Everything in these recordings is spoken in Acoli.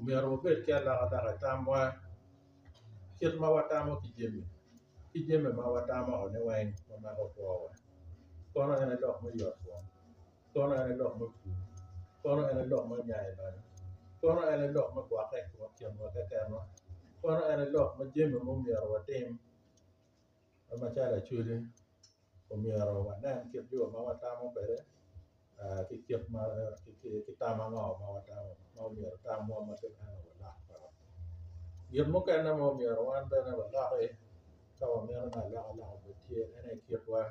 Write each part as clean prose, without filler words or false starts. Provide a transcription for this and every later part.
Omyero wabed ki alokaloka i tamwa kit ma watamo ki jami ki jami ma watamo ni weng ma mako kwowa kono en aye lok me yot kom kono en aye lok me pur kono en aye lok me nyayo lonyo kono en aye lok me gwokke i kinwa kekenwa kono en aye lok me jami ma omyero watim macalo acholi omyero wanen kit yo ma watamo kwede ki kit ma ki tam ango ma watamo ma omyero tamwa ma kit meno walok kwede. Gin mukene ma omyero wan bene waloki ka wamito ni alokaloka obed tye en aye kitwa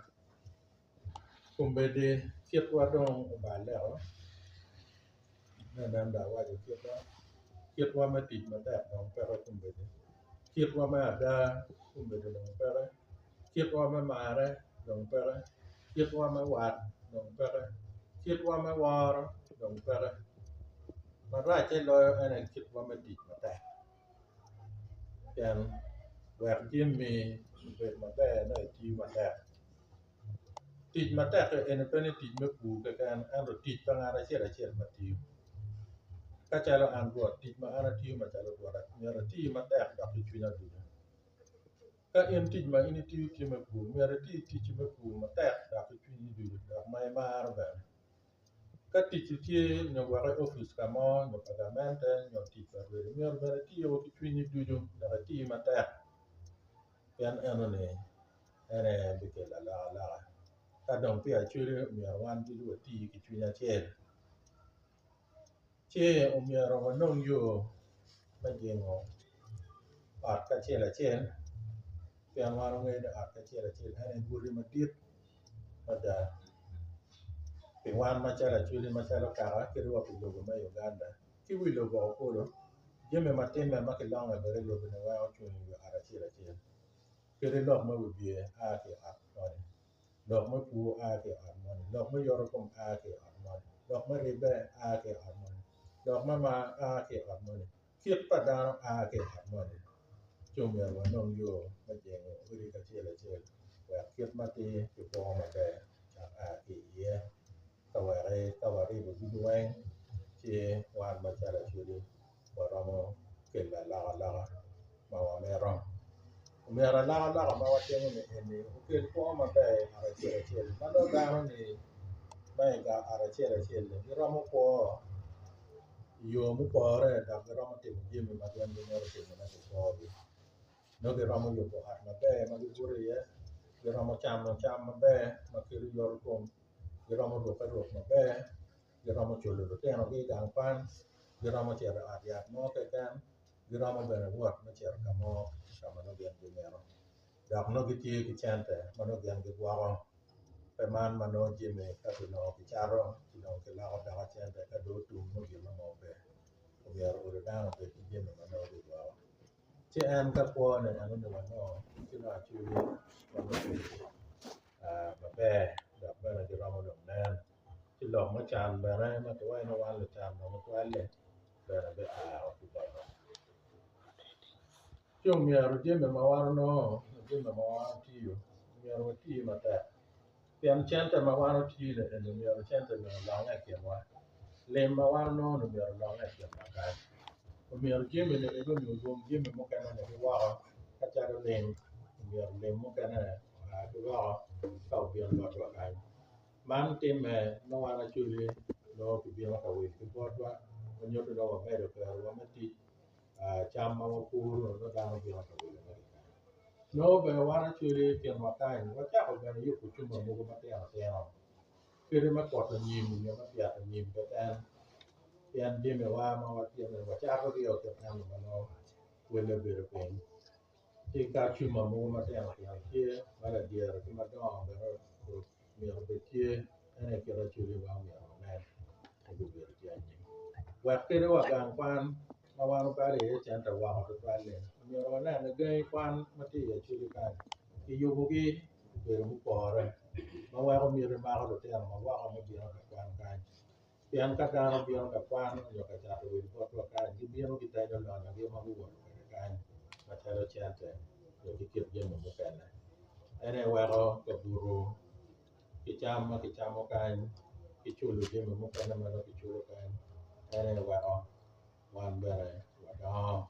kombeddi kitwa dong oballe-o me nen dong awaco kitwa kitwa me tic matek dong peke kombeddi kitwa me ada kombeddi dong peke. Kitwa me marre dong peke, kitwa me wat dong peke, kitwa me woro dong peke, maracce loyo en aye kitwa me tic matek pien wek jami obed maber nongo itiyo matek. Tic matek-ki eni pe ni tic me pur keken ento tic pa ngat acel acel ma tiyo ka calo an rwot tic ma an atiyo macalo rwot myero ati matek dok ki cwinya ducu. Ka in tic ma in itiyo tye me pur, myero iti ticci me pur matek dok ki cwinyi ducu dok ma imaro bene. Ka ticci tye nyo gwok i opic ka mo nyo pa gamente nyo tic pa rwedi myero bene iti ki cwinyi ducu dok iti matek pien enoni en aye bikelo alokaloka. Ka dong pi acwali myero wan ducu wati ki cwiny acel. Ci omyero wanong yo me jingo ot ki acel acel pien wan wangeyo ni ot ki acel acel en aye guti madit mada pi wan macalo acholi macalo kaka kadi wa pi lobo me Uganda ki wi lobo kulu jami ma timme ma kilonge kwede i lobo-ni weko ocung i wi ot acel acel kadi lok me wibye a ki i ot moni. Lok me pur a ki i ot moni, lok me yoto kom a ki i ot moni, lok me ribbe a ki i ot moni, lok me mar a ki i ot moni, kit pa dano a ki i ot moni. Ci omyero wanong yo me jingo odi kacel acel wek kit matir ki kwo maber ocak a ki iye ka wek ka waribo ducu weng ci wan macalo acholi waromo kelo alokaloka ma wamito. Omyero alokaloka ma watimo-ni eni okel kwo maber i ot acel acel ma nongo dano-ni ma i gang ot acel acel-li giromo kwo i yo mupore dok giromo timo jami ma gin gimito timone ki kwogi nongo giromo yubo ot maber ma gibuto iye giromo camo cam maber ma kelo yotkom giromo rukke ruk maber giromo culo lutinogi i gang kwan giromo cito i ot yat mo keken giromo bene wot me cito ka mo ka ma nongo gin gimito dok nongo gitye ki cente ma nongo gin gigwoko pe man ma nongo jami ka kinongo kicato ci dong kiloko doko cente ka dong otum nongo gin mo pe omyero odi dano obed ki jami ma nongo gigwoko ci en ka kwone enoni wanongo ci nongo acwali romo bedo maber dok bene giromo dong nen. Ci lok me can bene ma kiwaco ni wan lucan dong tutwalle bene bia ki botwa. Ci omyero jami ma wan onongo nyo jami ma wan otiyo myero wati matek pien cente ma wan otiyo-ni eni myero cente ni olonge i kinwa lim ma wan onongo-ni myero olonge i kinwa kany omyero jami-ni eni ogom jami mukene-ni ki woko ka calo lim myero lim mukene oa ki woko ka obin botwa kany. Man timme nongo wan acwali nongo kibino ka wil ki botwa ma nyuto nongo wamedo kerowa me tic cam ma wapuro nongo dano bino ka wilone ki kany. Nongo bene wan acwali i kinwa kany wacako bene yubo cuma mogo matino tino kadi me kuto nyim nyo me pyeto nyim keken pien jamiwa ma watimo-ni wacatogi-o kit eno ma nongo welle bedo piny. Ci ka cuma mogo matino tino tye ma ladyere ki madongo bene myero obed tye en aye kit acwali ma myero wanen ni gubedo tye anyim wek kadi wa gang kwan ma wan wabalo iye cente woko tutwal-li myero wanen ni gangi kwan ma tye i acwali kany kiyubogi obedo mupore ma weko miti mako lutino ma woko me bino ka kwan kany. Pien ka dano bino ka kwan nyo ka cato wil botwa kany, gibino gitenyo lonyogi ma guwoto kwede kany macalo cente nyo ki kit jami mukene. En aye weko kabuto ki cam ma kicamo kany ki culo jami mukene ma nongo kiculo kany en aye weko. wan bene wadongo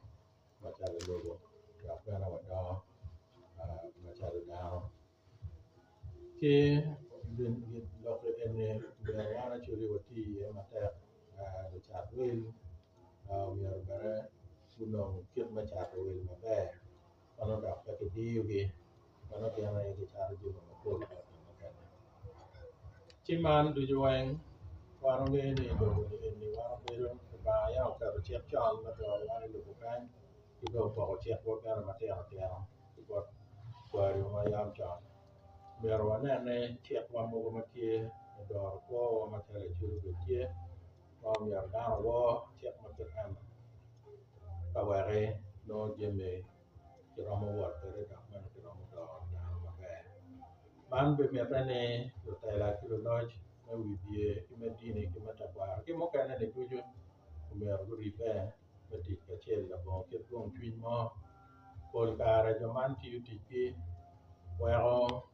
macalo lobo dok bene wadongo macalo dano. Ki lok eni myero wan actually wati iye matek lucat wil myero bene gunong kit me cato wil maber ma nongo dok pe kidiyogi ma nongo gin aye gicato jami mapol bot jo mukene. Ci man ducu weng wan wangeyo ni lobo eni wan wabedo Lubanga yam oketo cik con me doro wan i lobo kany ki dong opoko cikwa bene matino tino ki bot kwariwa ma yam con myero wanen ni cikwa mogo ma tye me doro kwowa macalo Acholi obed tye ma myero dano owor cik ma kit eno ka weki nongo jami kiromo wot kwede dok bene kiromo doro dano maber. Man bimitte ni lutela ki luloc me wibye ki me dini ki me tekwaro ki mukene-ni ducu omyero guribbe me tic kacel labongo kit gum cwiny mo. Pol kare jo man tiyo ticgi weko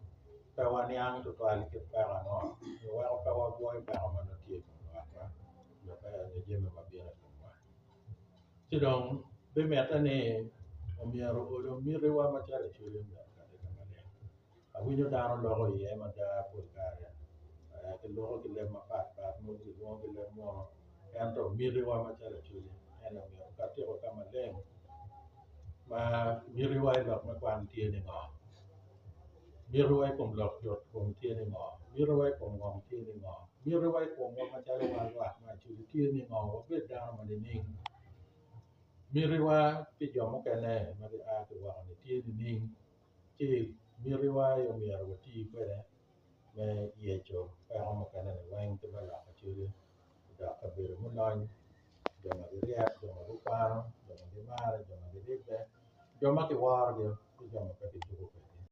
pe waniang tutwal kit peko ango nyo weko pe wabwoyo peko ma nongo tye i kom lwakwa nyo jami ma bino i komwa. Ci dong bimitte ni omyero olo mitiwa macalo Acholi myero okati ka maleng. Awinyo dano loko iye mada pol kare kiloko ki leb mapat pat mogo kilwongo ki leb munu ento mitiwa macalo Acholi en aye myero okatiko ka maleng ma mitiwa i lok me kwan tye ni ngo, mitiwa i kom lok yot kom tye ni ngo, mitiwa i kom ngom tye ni ngo, mitiwa i komwa macalo wan lwak me Acholi tye ni ngo, wabed dano ma nining, mitiwa pi jo mukene ma gia ki woko-ni tye nining. Ci mitiwa aye omyero wati kwede me yeco peko mukene-ni weng ki me loko cwiny odok kabedo mulony, jo ma giryek, jo ma gukwano, jo ma gimare, jo ma giribbe, jo ma kiworogi ki jo ma pe kituko kwedgi.